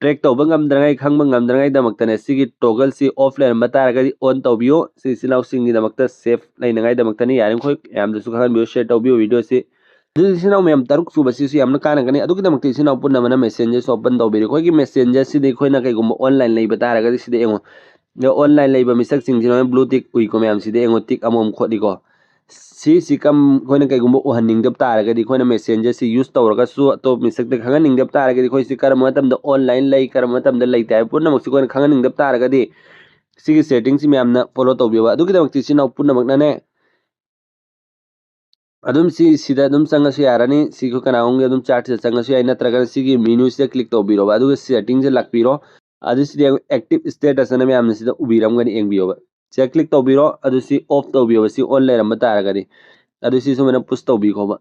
ꯇ꯭ꯔꯦꯛ ꯇꯧꯕ ꯉꯝꯗꯅꯉꯥꯏ, ꯈꯪꯕ ꯉꯝꯗꯅꯉꯥꯏꯗꯃꯛꯇꯅꯦ ꯁꯤꯒꯤ ꯇꯣꯒꯜꯁꯤ ꯑꯣꯐ ꯂꯩꯔꯝꯕ ꯇꯥꯔꯒꯗꯤ ꯑꯣꯟ ꯇꯧꯕꯤꯌꯨ꯫ ꯁꯤ ꯏꯆꯤꯟ ꯏꯅꯥꯎꯁꯤꯡꯒꯤꯗꯃꯛꯇ ꯁꯦꯐ ꯂꯩꯅꯉꯥꯏꯗꯃꯛꯇꯅꯤ꯫ ꯌꯥꯔꯤꯃꯈꯩ ꯃꯌꯥꯝꯗꯁꯨ ꯈꯪꯍꯟꯕꯤꯌꯨ, ꯁꯤꯌꯔ ꯇꯧꯕꯤꯌꯨ ꯚꯤꯗꯤꯑꯣꯁꯤ꯫ ꯑꯗꯨ ꯏꯆꯤꯟ ꯏꯅꯥꯎ ꯃꯌꯥꯝ ꯇꯔꯨꯛ ꯁꯨꯕꯁꯤꯁꯨ ꯌꯥꯝꯅ ꯀꯥꯟꯅꯒꯅꯤ꯫ ꯑꯗꯨꯒꯤꯗꯃꯛꯇ ꯏꯆꯤꯟ ꯏꯅꯥꯎ ꯄꯨꯝꯅꯃꯛꯅ ꯃꯦꯁꯦꯟꯖꯔꯁꯨ ꯑꯣꯄꯟ ꯇꯧꯕꯤꯔꯦ꯫ ꯑꯩꯈꯣꯏꯒꯤ ꯃꯦꯁꯦꯟꯖꯔꯁꯤꯗ ꯑꯩꯈꯣꯏꯅ ꯀꯩꯒꯨꯝꯕ ꯑꯣꯟꯂꯥꯏꯟ ꯂꯩꯕ ꯇꯥꯔꯒꯗꯤ ꯁꯤꯗ ꯌꯦꯡꯉꯣ, ꯑꯣꯟꯂꯥꯏꯟ ꯂꯩꯕ ꯃꯤꯁꯛꯁꯤꯡꯁꯤ ꯂꯣꯏꯅ ꯕ꯭ꯂꯨ ꯇꯤꯛ ꯎꯏꯀꯣ ꯃꯌꯥꯝ, ꯁꯤꯗ ꯌꯦꯡꯉꯣ, ꯇꯤꯛ ꯑꯃꯃꯝ ꯈꯣꯠꯂꯤꯀꯣ꯫ ꯁꯤꯁꯤ ꯀꯝ ꯑꯩꯈꯣꯏꯅ ꯀꯩꯒꯨꯝꯕ ꯎꯍꯟꯅꯤꯡꯗꯕ ꯇꯥꯔꯒꯗꯤ, ꯑꯩꯈꯣꯏꯅ ꯃꯦꯁꯦꯟꯖꯔꯁꯤ ꯌꯨꯁ ꯇꯧꯔꯒꯁꯨ ꯑꯇꯣꯞꯄ ꯃꯤꯁꯛꯇ ꯈꯪꯍꯟꯅꯤꯡꯗꯕ ꯇꯥꯔꯒꯗꯤ, ꯑꯩꯈꯣꯏꯁꯤ ꯀꯔꯝꯕ ꯃꯇꯝꯗ ꯑꯣꯟꯂꯥꯏꯟ ꯂꯩ, ꯀꯔꯝꯕ ꯃꯇꯝꯗ ꯂꯩꯇꯦ ꯍꯥꯏꯕ ꯄꯨꯝꯅꯃꯛꯁꯤ ꯑꯩꯈꯣꯏꯅ ꯈꯪꯍꯟꯅꯤꯡꯗꯕ ꯇꯥꯔꯒꯗꯤ, ꯁꯤꯒꯤ ꯁꯦꯇꯤꯡꯁꯤ ꯃꯌꯥꯝꯅ ꯐꯣꯂꯣ ꯇꯧꯕꯤꯌꯣꯕ꯫ ꯑꯗꯨꯒꯤꯗꯃꯛꯇ ꯏꯆꯤꯟ ꯏꯅꯥꯎ ꯄꯨꯝꯅꯃꯛꯅꯅꯦ, ꯑꯗꯨꯝ ꯁꯤ ꯁꯤꯗ ꯑꯗꯨꯝ ꯆꯪꯉꯁꯨ ꯌꯥꯔꯅꯤ꯫ ꯁꯤꯒꯤ ꯀꯅꯥꯒꯨꯝꯕꯒꯤ ꯑꯗꯨꯝ ꯆꯥꯠꯁꯤꯗ ꯆꯪꯉꯁꯨ ꯌꯥꯏ, ꯅꯠꯇ꯭ꯔꯒꯅ ꯁꯤꯒꯤ ꯃꯦꯅꯨꯁꯤꯗ ꯀ꯭ꯂꯤꯛ ꯇꯧꯕꯤꯔꯣꯕ, ꯑꯗꯨꯒ ꯁꯦꯇꯤꯡꯁꯦ ꯂꯥꯛꯄꯤꯔꯣ꯫ ꯑꯗꯨ ꯁꯤꯗ ꯑꯦꯛꯇꯤꯚ ꯁ꯭ꯇꯦꯇꯁ ꯑꯅ ꯃꯌꯥꯝꯅ ꯁꯤꯗ ꯎꯕꯤꯔꯝꯒꯅꯤ, ꯌꯦꯡꯕꯤꯌꯣꯕ꯫ ꯁꯤꯗ ꯀ꯭ꯂꯤꯛ ꯇꯧꯕꯤꯔꯣ, ꯑꯗꯨ ꯁꯤ ꯑꯣꯐ ꯇꯧꯕꯤꯌꯣꯕ, ꯁꯤ ꯑꯣꯟ ꯂꯩꯔꯝꯕ ꯇꯥꯔꯒꯗꯤ꯫ ꯑꯗꯨ ꯁꯤ ꯁꯨꯃꯥꯏꯅ ꯄꯨꯁ ꯇꯧꯕꯤꯈꯣꯕ꯫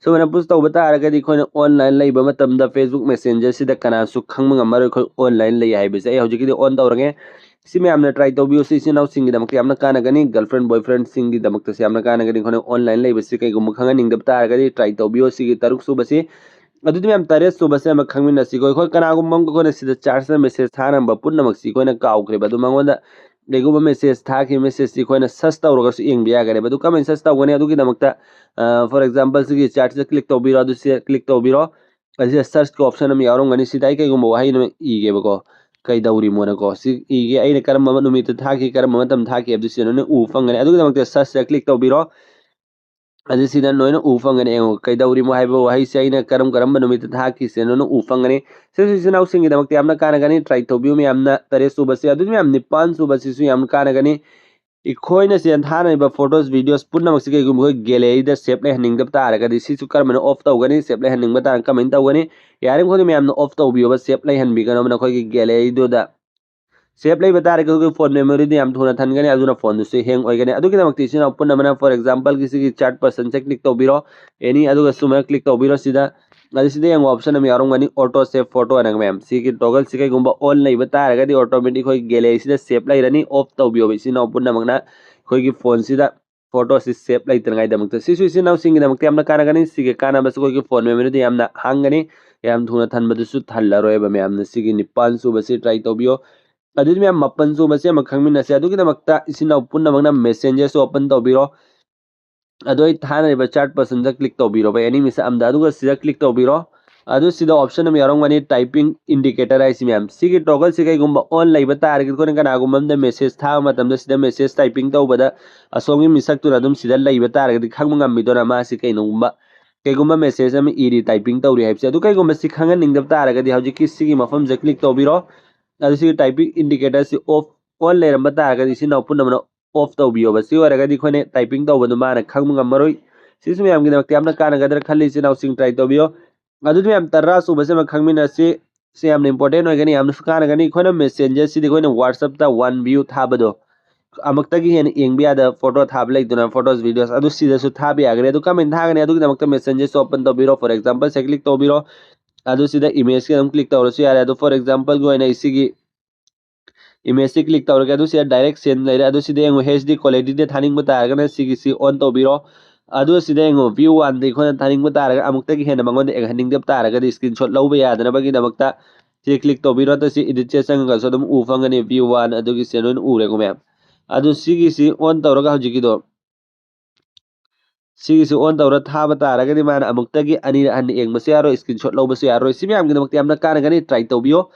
ꯁꯨꯃꯥꯏꯅ ꯄꯨꯁ ꯇꯧꯕ ꯇꯥꯔꯒꯗꯤ ꯑꯩꯈꯣꯏꯅ ꯑꯣꯟꯂꯥꯏꯟ ꯂꯩꯕ ꯃꯇꯝꯗ Facebook Messengerꯁꯤꯗ ꯀꯅꯥꯁꯨ ꯈꯪꯕ ꯉꯝꯃꯔꯣꯏ ꯑꯩꯈꯣꯏ ꯑꯣꯟꯂꯥꯏꯟ ꯂꯩ ꯍꯥꯏꯕꯁꯦ꯫ ꯑꯩ ꯍꯧꯖꯤꯛꯀꯤꯗꯤ ꯑꯣꯟ ꯇꯧꯔꯒꯦ꯫ ꯁꯤ ꯃꯌꯥꯝꯅ ꯇ꯭ꯔꯥꯏ ꯇꯧꯕꯤꯌꯨ꯫ ꯁꯤ ꯏꯆꯤꯟ ꯏꯅꯥꯎꯁꯤꯡꯒꯤꯗꯃꯛꯇ ꯌꯥꯝꯅ ꯀꯥꯟꯅꯒꯅꯤ, ꯒꯔꯜꯐ꯭ꯔꯦꯟ ꯕꯣꯏꯐ꯭ꯔꯦꯟꯁꯤꯡꯒꯤꯗꯃꯛꯇꯁꯨ ꯌꯥꯝꯅ ꯀꯥꯟꯅꯒꯅꯤ꯫ ꯑꯩꯈꯣꯏꯅ ꯑꯣꯟꯂꯥꯏꯟ ꯂꯩꯕꯁꯤ ꯀꯩꯒꯨꯝꯕ ꯈꯪꯍꯟꯅꯤꯡꯗꯕ ꯇꯥꯔꯒꯗꯤ ꯇ꯭ꯔꯥꯏ ꯇꯧꯕꯤꯌꯨ꯫ ꯁꯤꯒꯤ ꯇꯔꯨꯛ ꯁꯨꯕꯁꯤ, ꯑꯗꯨꯗꯤ ꯃꯌꯥꯝ ꯇꯔꯦꯠ ꯁꯨꯕꯁꯦ ꯑꯃ ꯈꯪꯃꯤꯟꯅꯁꯤꯀꯣ꯫ ꯑꯩꯈꯣꯏ ꯀꯅꯥꯒꯨꯝꯕ ꯑꯃꯒ ꯑꯩꯈꯣꯏꯅ ꯁꯤꯗ ꯆꯥꯠꯁꯤꯗ ꯃꯦꯁꯦꯖ ꯊꯥꯅꯔꯝꯕ ꯄꯨꯝꯅꯃꯛꯁꯤ ꯑꯩꯈꯣꯏꯅ ꯀꯥꯎꯈ꯭ꯔꯦꯕ꯫ ꯑꯗꯨ ꯃꯉꯣꯟꯗ ꯀꯩꯒꯨꯝꯕ ꯃꯦꯁꯦꯖ ꯊꯥꯈꯤꯕ ꯃꯦꯁꯦꯖꯁꯤ ꯑꯩꯈꯣꯏꯅ ꯁꯔꯆ ꯇꯧꯔꯒꯁꯨ ꯌꯦꯡꯕ ꯌꯥꯒꯅꯦꯕ꯫ ꯑꯗꯨ ꯀꯃꯥꯏꯅ ꯁꯔꯆ ꯇꯧꯒꯅꯤ? ꯑꯗꯨꯒꯤꯗꯃꯛꯇ, for example, ꯁꯤꯒꯤ ꯆꯥꯠꯁꯤꯗ ꯀ꯭ꯂꯤꯛ ꯇꯧꯕꯤꯔꯣ꯫ ꯑꯗꯨ ꯁꯤꯗ ꯀ꯭ꯂꯤꯛ ꯇꯧꯕꯤꯔꯣ꯫ ꯑꯁꯤꯗ ꯁꯔꯆꯀꯤ ꯑꯣꯞꯁꯟ ꯑꯃ ꯌꯥꯎꯔꯝꯒꯅꯤ꯫ ꯁꯤꯗ ꯑꯩ ꯀꯩꯒꯨꯝꯕ ꯋꯥꯍꯩ ꯑꯃ ꯏꯒꯦꯕꯀꯣ, "ꯀꯩꯗꯧꯔꯤꯃꯣꯅꯀꯣ"꯫ ꯁꯤ ꯏꯒꯦ꯫ ꯑꯩꯅ ꯀꯔꯝꯕ ꯅꯨꯃꯤꯠꯇ ꯊꯥꯈꯤ, ꯀꯔꯝꯕ ꯃꯇꯝ ꯊꯥꯈꯤ ꯍꯥꯏꯕꯗꯨ ꯁꯤꯗ ꯅꯣꯏꯅ ꯎꯕ ꯐꯪꯒꯅꯤ꯫ ꯑꯗꯨꯒꯤꯗꯃꯛꯇ ꯁꯔꯆꯁꯤꯗ ꯀ꯭ꯂꯤꯛ ꯇꯧꯕꯤꯔꯣ꯫ ꯑꯗꯨ ꯁꯤꯗ ꯅꯣꯏꯅ ꯎꯕ ꯐꯪꯒꯅꯤ꯫ ꯌꯦꯡꯉꯣ, "ꯀꯩꯗꯧꯔꯤꯃꯣ" ꯍꯥꯏꯕ ꯋꯥꯍꯩꯁꯦ ꯑꯩꯅ ꯀꯔꯝ ꯀꯔꯝꯕ ꯅꯨꯃꯤꯠꯇ ꯊꯥꯈꯤꯁꯦ ꯅꯣꯏꯅ ꯎꯕ ꯐꯪꯒꯅꯤ꯫ ꯁꯤꯁꯨ ꯏꯆꯤꯟ ꯏꯅꯥꯎꯁꯤꯡꯒꯤꯗꯃꯛꯇ ꯌꯥꯝꯅ ꯀꯥꯟꯅꯒꯅꯤ꯫ ꯇ꯭ꯔꯥꯏ ꯇꯧꯕꯤꯌꯨ ꯃꯌꯥꯝꯅ꯫ ꯇꯔꯦꯠ ꯁꯨꯕꯁꯦ, ꯑꯗꯨꯗꯤ ꯃꯌꯥꯝ ꯅꯤꯄꯥꯟ ꯁꯨꯕꯁꯤꯁꯨ ꯌꯥꯝ ꯀꯥꯟꯅꯒꯅꯤ꯫ ꯑꯩꯈꯣꯏꯅ ꯁꯤꯗ ꯊꯥꯅꯔꯤꯕ ꯐꯣꯇꯣꯁ, ꯚꯤꯗꯤꯑꯣꯁ ꯄꯨꯝꯅꯃꯛꯁꯤ ꯀꯩꯒꯨꯝꯕ ꯑꯩꯈꯣꯏ ꯒꯦꯂꯔꯤꯗ ꯁꯦꯞ ꯂꯩꯍꯟꯅꯤꯡꯗꯕ ꯇꯥꯔꯒꯗꯤ ꯁꯤꯁꯨ ꯀꯔꯝꯕꯅ ꯑꯣꯐ ꯇꯧꯒꯅꯤ? ꯁꯦꯞ ꯂꯩꯍꯟꯅꯤꯡꯕ ꯇꯥꯔꯒ ꯀꯃꯥꯏꯅ ꯇꯧꯒꯅꯤ? ꯌꯥꯔꯤꯃꯈꯩꯗꯤ ꯃꯌꯥꯝꯅ ꯑꯣꯐ ꯇꯧꯕꯤꯌꯣꯕ, ꯁꯦꯞ ꯂꯩꯍꯟꯕꯤꯒꯅꯣꯕ ꯅꯈꯣꯏꯒꯤ ꯒꯦꯂꯔꯤꯗꯨꯗ꯫ ꯁꯦꯞ ꯂꯩꯕ ꯇꯥꯔꯒꯗꯤ ꯑꯩꯈꯣꯏꯒꯤ ꯐꯣꯟ ꯃꯦꯃꯣꯔꯤꯗ ꯌꯥꯝ ꯊꯨꯅ ꯊꯟꯒꯅꯤ, ꯑꯗꯨꯅ ꯐꯣꯟꯗꯨꯁꯨ ꯍꯦꯡ ꯑꯣꯏꯒꯅꯤ꯫ ꯑꯗꯨꯒꯤꯗꯃꯛꯇ ꯏꯆꯤꯟ ꯏꯅꯥꯎ ꯄꯨꯝꯅꯃꯛꯅ, for exampleꯒꯤ ꯁꯤꯒꯤ ꯆꯥꯠ ꯄꯔꯁꯟꯁꯦ ꯀ꯭ꯂꯤꯛ ꯇꯧꯕꯤꯔꯣ, ꯑꯦꯅꯤ, ꯑꯗꯨꯒ ꯁꯨꯃꯥꯏꯅ ꯀ꯭ꯂꯤꯛ ꯇꯧꯕꯤꯔꯣ꯫ ꯁꯤꯗ, ꯑꯗꯨ ꯁꯤꯗ ꯌꯦꯡꯉꯣ, ꯑꯣꯞꯁꯟ ꯑꯃ ꯌꯥꯎꯔꯝꯒꯅꯤ, ꯑꯣꯇꯣ ꯁꯦꯞ ꯐꯣꯇꯣ ꯍꯥꯏꯅ ꯃꯌꯥꯝ꯫ ꯁꯤꯒꯤ ꯇꯣꯒꯜꯁꯤ ꯀꯩꯒꯨꯝꯕ ꯑꯣꯟ ꯂꯩꯕ ꯇꯥꯔꯒꯗꯤ ꯑꯣꯇꯣꯃꯦꯇꯤꯛ ꯑꯩꯈꯣꯏ ꯒꯦꯂꯔꯤꯁꯤꯗ ꯁꯦꯞ ꯂꯩꯔꯅꯤ꯫ ꯑꯣꯐ ꯇꯧꯕꯤꯌꯣꯕ ꯏꯆꯤꯟ ꯏꯅꯥꯎ ꯄꯨꯝꯅꯃꯛꯅ ꯑꯩꯈꯣꯏꯒꯤ ꯐꯣꯟꯁꯤꯗ ꯐꯣꯇꯣꯁꯤ ꯁꯦꯞ ꯂꯩꯇꯅꯉꯥꯏꯗꯃꯛꯇ꯫ ꯁꯤꯁꯨ ꯏꯆꯤꯟ ꯏꯅꯥꯎꯁꯤꯡꯒꯤꯗꯃꯛꯇ ꯌꯥꯝꯅ ꯀꯥꯟꯅꯒꯅꯤ꯫ ꯁꯤꯒꯤ ꯀꯥꯟꯅꯕꯁꯤ ꯑꯩꯈꯣꯏꯒꯤ ꯐꯣꯟ ꯃꯦꯃꯣꯔꯤꯗ ꯌꯥꯝꯅ ꯍꯥꯡꯒꯅꯤ, ꯌꯥꯝ ꯊꯨꯅ ꯊꯟꯕꯗꯨꯁꯨ ꯊꯜꯂꯔꯣꯏꯕ ꯃꯌꯥꯝꯅ꯫ ꯁꯤꯒꯤ ꯅꯤꯄꯥꯟ ꯁꯨꯕꯁꯤ ꯇ꯭ꯔꯥꯏ ꯇꯧꯕꯤꯌꯣ꯫ ꯑꯗꯨꯗꯤ ꯃꯌꯥꯝ ꯃꯥꯄꯟ ꯁꯨꯕꯁꯤ ꯑꯃ ꯈꯪꯃꯤꯟꯅꯁꯦ꯫ ꯑꯗꯨꯒꯤꯗꯃꯛꯇ ꯏꯆꯤꯟ ꯏꯅꯥꯎ ꯄꯨꯝꯅꯃꯛꯅ ꯃꯦꯁꯦꯟꯖꯔꯁꯨ ꯑꯣꯄꯟ ꯇꯧꯕꯤꯔꯣ꯫ ꯑꯗꯣ ꯑꯩ ꯊꯥꯅꯔꯤꯕ ꯆꯥꯠ ꯄꯔꯁꯟꯗ ꯀ꯭ꯂꯤꯛ ꯇꯧꯕꯤꯔꯣꯕ, ꯑꯦꯅꯤ ꯃꯤꯁꯛ ꯑꯝꯗ, ꯑꯗꯨꯒ ꯁꯤꯗ ꯀ꯭ꯂꯤꯛ ꯇꯧꯕꯤꯔꯣ꯫ ꯑꯗꯨ ꯁꯤꯗ ꯑꯣꯞꯁꯟ ꯑꯃ ꯌꯥꯎꯔꯝꯒꯅꯤ, ꯇꯥꯏꯄꯤꯡ ꯏꯟꯗꯤꯀꯦꯇꯔ ꯍꯥꯏꯁꯤ ꯃꯌꯥꯝ꯫ ꯁꯤꯒꯤ ꯇꯣꯒꯜꯁꯤ ꯀꯩꯒꯨꯝꯕ ꯑꯣꯟ ꯂꯩꯕ ꯇꯥꯔꯒꯗꯤ ꯑꯩꯈꯣꯏꯅ ꯀꯅꯥꯒꯨꯝꯕ ꯑꯝꯗ ꯃꯦꯁꯦꯖ ꯊꯥꯕ ꯃꯇꯝꯗ ꯁꯤꯗ ꯃꯦꯁꯦꯖ ꯇꯥꯏꯄꯤꯡ ꯇꯧꯕꯗ ꯑꯁꯣꯝꯒꯤ ꯃꯤꯁꯛꯇꯨꯅ ꯑꯗꯨꯝ ꯁꯤꯗ ꯂꯩꯕ ꯇꯥꯔꯒꯗꯤ ꯈꯪꯕ ꯉꯝꯃꯤꯗꯅ ꯃꯥꯁꯤ ꯀꯩꯅꯣꯒꯨꯝꯕ, ꯀꯩꯒꯨꯝꯕ ꯃꯦꯁꯦꯖ ꯑꯃ ꯏꯔꯤ, ꯇꯥꯏꯄꯤꯡ ꯇꯧꯔꯤ ꯍꯥꯏꯕꯁꯦ꯫ ꯑꯗꯨ ꯀꯩꯒꯨꯝꯕ ꯁꯤ ꯈꯪꯍꯟꯅꯤꯡꯗꯕ ꯇꯥꯔꯒꯗꯤ ꯍꯧꯖꯤꯛꯀꯤ ꯁꯤꯒꯤ ꯃꯐꯝꯁꯦ ꯀ꯭ꯂꯤꯛ ꯇꯧꯕꯤꯔꯣ꯫ ꯑꯗꯨ ꯁꯤꯒꯤ ꯇꯥꯏꯄꯤꯡ ꯏꯟꯗꯤꯀꯦꯇꯔꯁꯤ ꯑꯣꯐ ꯑꯣꯟ ꯂꯩꯔꯝꯕ ꯇꯥꯔꯒꯗꯤ ꯏꯆꯤꯟ ꯏꯅꯥꯎ ꯄꯨꯝꯅꯃꯛꯅ ꯑꯣꯐ ꯇꯧꯕꯤꯌꯣꯕ꯫ ꯁꯤ ꯑꯣꯏꯔꯒꯗꯤ ꯑꯩꯈꯣꯏꯅ ꯇꯥꯏꯄꯤꯡ ꯇꯧꯕꯗꯨ ꯃꯥꯅ ꯈꯪꯕ ꯉꯝꯃꯔꯣꯏ꯫ ꯁꯤꯁꯨ ꯃꯌꯥꯝꯒꯤꯗꯃꯛꯇ ꯌꯥꯝꯅ ꯀꯥꯟꯅꯒꯗ꯭ꯔꯥ ꯈꯜꯂꯤ, ꯏꯆꯤꯟ ꯏꯅꯥꯎꯁꯤꯡ ꯇ꯭ꯔꯥꯏ ꯇꯧꯕꯤꯌꯣ꯫ ꯑꯗꯨꯗꯤ ꯃꯌꯥꯝ, ꯇꯔꯥ ꯁꯨꯕꯁꯤꯃ ꯈꯪꯃꯤꯟꯅꯁꯤ꯫ ꯁꯤ ꯌꯥꯝꯅ ꯏꯝꯄꯣꯔꯇꯦꯟ ꯑꯣꯏꯒꯅꯤ, ꯌꯥꯝꯅꯁꯨ ꯀꯥꯟꯅꯒꯅꯤ꯫ ꯑꯩꯈꯣꯏꯅ ꯃꯦꯁꯦꯟꯖꯔꯁꯤꯗꯤ ꯑꯩꯈꯣꯏꯅ ꯋꯥꯆꯞꯇ ꯋꯥꯟ ꯚ꯭ꯌꯨ ꯊꯥꯕꯗꯣ, ꯑꯃꯨꯛꯇꯒꯤ ꯍꯦꯟꯅ ꯌꯦꯡꯕ ꯌꯥꯗꯕ ꯐꯣꯇꯣ ꯊꯥꯕ ꯂꯩꯗꯅ, ꯐꯣꯇꯣꯁ, ꯚꯤꯗꯤꯑꯣꯁ, ꯑꯗꯨ ꯁꯤꯗꯁꯨ ꯊꯥꯕ ꯌꯥꯒꯅꯤ꯫ ꯑꯗꯨ ꯀꯃꯥꯏꯅ ꯊꯥꯒꯅꯤ? ꯑꯗꯨꯒꯤꯗꯃꯛꯇ ꯃꯦꯁꯦꯟꯖꯔꯁꯤ ꯑꯣꯄꯟ ꯇꯧꯕꯤꯔꯣ꯫ ꯐꯣꯔ ꯑꯦꯛꯖꯥꯝꯄꯜ ꯁꯦ ꯀ꯭ꯂꯤꯛ ꯇꯧꯕꯤꯔꯣ꯫ ꯑꯗꯨ ꯁꯤꯗ ꯏꯃꯦꯖꯀꯤ ꯑꯗꯨꯝ ꯀ꯭ꯂꯤꯛ ꯇꯧꯔꯁꯨ ꯌꯥꯔꯦ꯫ ꯑꯗꯨ ꯐꯣꯔ ꯑꯦꯛꯖꯥꯝꯄꯜꯒꯤ ꯑꯣꯏꯅ ꯑꯩ ꯁꯤꯒꯤ ꯏꯃꯦꯖꯁꯤ ꯀ꯭ꯂꯤꯛ ꯇꯧꯔꯒꯦ꯫ ꯑꯗꯨ ꯁꯤꯗ ꯗꯥꯏꯔꯦꯛ ꯁꯦꯟ ꯂꯩꯔꯦ꯫ ꯑꯗꯨ ꯁꯤꯗ ꯌꯦꯡꯉꯨ, ꯍꯩꯆ ꯗꯤ ꯀ꯭ꯋꯥꯂꯤꯇꯤꯗ ꯊꯥꯅꯤꯡꯕ ꯇꯥꯔꯒꯅ ꯁꯤꯒꯤꯁꯤ ꯑꯣꯟ ꯇꯧꯕꯤꯔꯣ꯫ ꯑꯗꯨ ꯁꯤꯗ ꯌꯦꯡꯉꯨ, ꯚ꯭ꯌꯨ ꯋꯥꯟꯗ ꯑꯩꯈꯣꯏꯅ ꯊꯥꯅꯤꯡꯕ ꯇꯥꯔꯒ, ꯑꯃꯨꯛꯇꯒꯤ ꯍꯦꯟꯅ ꯃꯉꯣꯟꯗ ꯌꯦꯡꯍꯟꯅꯤꯡꯗꯕ ꯇꯥꯔꯒꯗꯤ, ꯁ꯭ꯀ꯭ꯔꯤꯟ ꯁꯣꯠ ꯂꯧꯕ ꯌꯥꯗꯅꯕꯒꯤꯗꯃꯛꯇ ꯁꯤ ꯀ꯭ꯂꯤꯛ ꯇꯧꯕꯤꯔꯣ꯫ ꯑꯗ ꯁꯤ ꯏꯗꯤꯠꯁꯦ ꯆꯪꯉꯒꯁꯨ ꯑꯗꯨꯝ ꯎ ꯐꯪꯒꯅꯤ, ꯚ꯭ꯌꯨ ꯋꯥꯟ ꯑꯗꯨꯒꯤ ꯁꯦꯟ ꯑꯣꯏꯅ ꯎꯔꯦꯀꯣ ꯃꯌꯥꯝ꯫ ꯑꯗꯨ ꯁꯤꯒꯤꯁꯤ ꯑꯣꯟ ꯇꯧꯔꯒ ꯍꯧꯖꯤꯛꯀꯤꯗꯣ, ꯁꯤꯒꯤꯁꯤ ꯑꯣꯟ ꯇꯧꯔ ꯊꯥꯕ ꯇꯥꯔꯒꯗꯤ ꯃꯥꯅ ꯑꯃꯨꯛꯇꯒꯤ ꯑꯅꯤꯔꯛ ꯍꯟꯅ ꯌꯦꯡꯕꯁꯨ ꯌꯥꯔꯣꯏ, ꯁ꯭ꯀ꯭ꯔꯤꯟ ꯁꯣꯠ ꯂꯧꯕꯁꯨ ꯌꯥꯔꯣꯏ꯫ ꯁꯤ ꯃꯌꯥꯝꯒꯤꯗꯃꯛꯇ ꯌꯥꯝꯅ ꯀꯥꯟꯅꯒꯅꯤ, ꯇ꯭ꯔꯥꯏ ꯇꯧꯕꯤꯌꯣ꯫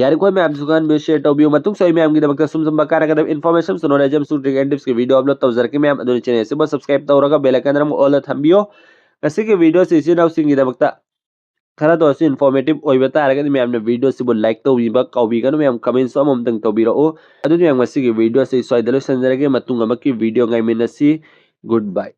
ꯌꯥꯔꯤꯈꯣꯏ ꯃꯌꯥꯝꯁꯨ ꯈꯪꯍꯟꯕꯤꯌꯨ, ꯁꯤꯌꯔ ꯇꯧꯕꯤꯌꯨ꯫ ꯃꯇꯨꯡꯁꯨ ꯑꯩ ꯃꯌꯥꯝꯒꯤꯗꯃꯛꯇ ꯁꯨꯝ ꯁꯨꯝꯕ ꯀꯥꯟꯅꯒꯗꯕ ꯏꯟꯐꯣꯔꯃꯦꯁꯟ, ꯅꯣꯂꯦꯖ ꯑꯃꯁꯨꯡ ꯇ꯭ꯔꯤꯛ ꯑꯦꯟ ꯇꯤꯞꯁꯀꯤ ꯚꯤꯗꯤꯑꯣ ꯑꯞꯂꯣꯗ ꯇꯧꯖꯔꯛꯀꯦ ꯃꯌꯥꯝ꯫ ꯑꯗꯨꯅ ꯆꯦꯅꯦꯜꯁꯤꯕꯨ ꯁꯕꯁꯀ꯭ꯔꯥꯏꯕ ꯇꯧꯔꯒ ꯕꯦꯜ ꯑꯥꯏꯀꯟ ꯑꯃ ꯑꯣꯜꯗ ꯊꯝꯕꯤꯌꯨ꯫ ꯉꯁꯤꯒꯤ ꯚꯤꯗꯤꯑꯣꯁꯤ ꯏꯆꯤꯟ ꯏꯅꯥꯎꯁꯤꯡꯒꯤꯗꯃꯛꯇ ꯈꯔꯗ ꯑꯣꯏꯔꯁꯨ ꯏꯟꯐꯣꯔꯃꯦꯇꯤꯞ ꯑꯣꯏꯕ ꯇꯥꯔꯒꯗꯤ ꯃꯌꯥꯝꯅ ꯚꯤꯗꯤꯑꯣꯁꯤꯕꯨ ꯂꯥꯏꯛ ꯇꯧꯕꯤꯕ ꯀꯥꯎꯕꯤꯒꯅꯨ ꯃꯌꯥꯝ, ꯀꯃꯦꯟꯁꯨ ꯑꯃꯃꯝꯇꯪ ꯇꯧꯕꯤꯔꯛꯎ꯫ ꯑꯗꯨꯗꯤ ꯃꯌꯥꯝ, ꯉꯁꯤꯒꯤ ꯚꯤꯗꯤꯑꯣꯁꯤ ꯁ꯭ꯋꯥꯏꯗ ꯂꯣꯏꯁꯤꯟꯖꯔꯒꯦ꯫ ꯃꯇꯨꯡ ꯑꯃꯛꯀꯤ ꯚꯤꯗꯤꯑꯣ ꯉꯥꯏꯃꯤꯟꯅꯁꯤ꯫ ꯒꯨꯗ ꯕꯥꯏ꯫